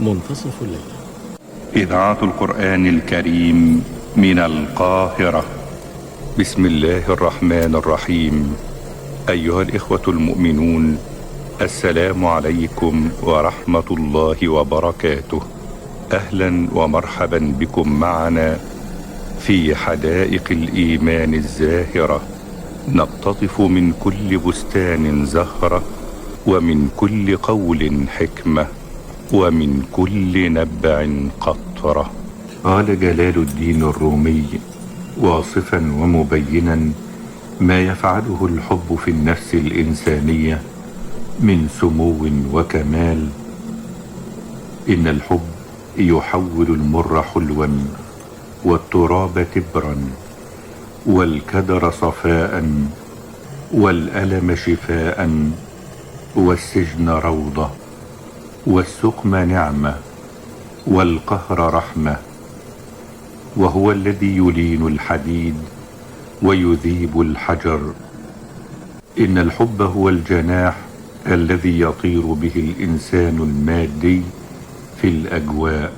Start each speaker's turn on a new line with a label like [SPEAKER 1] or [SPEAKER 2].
[SPEAKER 1] منتصف الليل.
[SPEAKER 2] إذاعة القرآن الكريم من القاهرة. بسم الله الرحمن الرحيم. أيها الإخوة المؤمنون، السلام عليكم ورحمة الله وبركاته. أهلا ومرحبا بكم معنا في حدائق الإيمان الزاهرة، نقتطف من كل بستان زهرة، ومن كل قول حكمة، ومن كل نبع قطرة. قال جلال الدين الرومي واصفا ومبينا ما يفعله الحب في النفس الإنسانية من سمو وكمال: إن الحب يحول المر حلوا، والتراب تبرا، والكدر صفاء، والألم شفاء، والسجن روضة، والسقم نعمة، والقهر رحمة، وهو الذي يلين الحديد ويذيب الحجر. إن الحب هو الجناح الذي يطير به الإنسان المادي في الأجواء.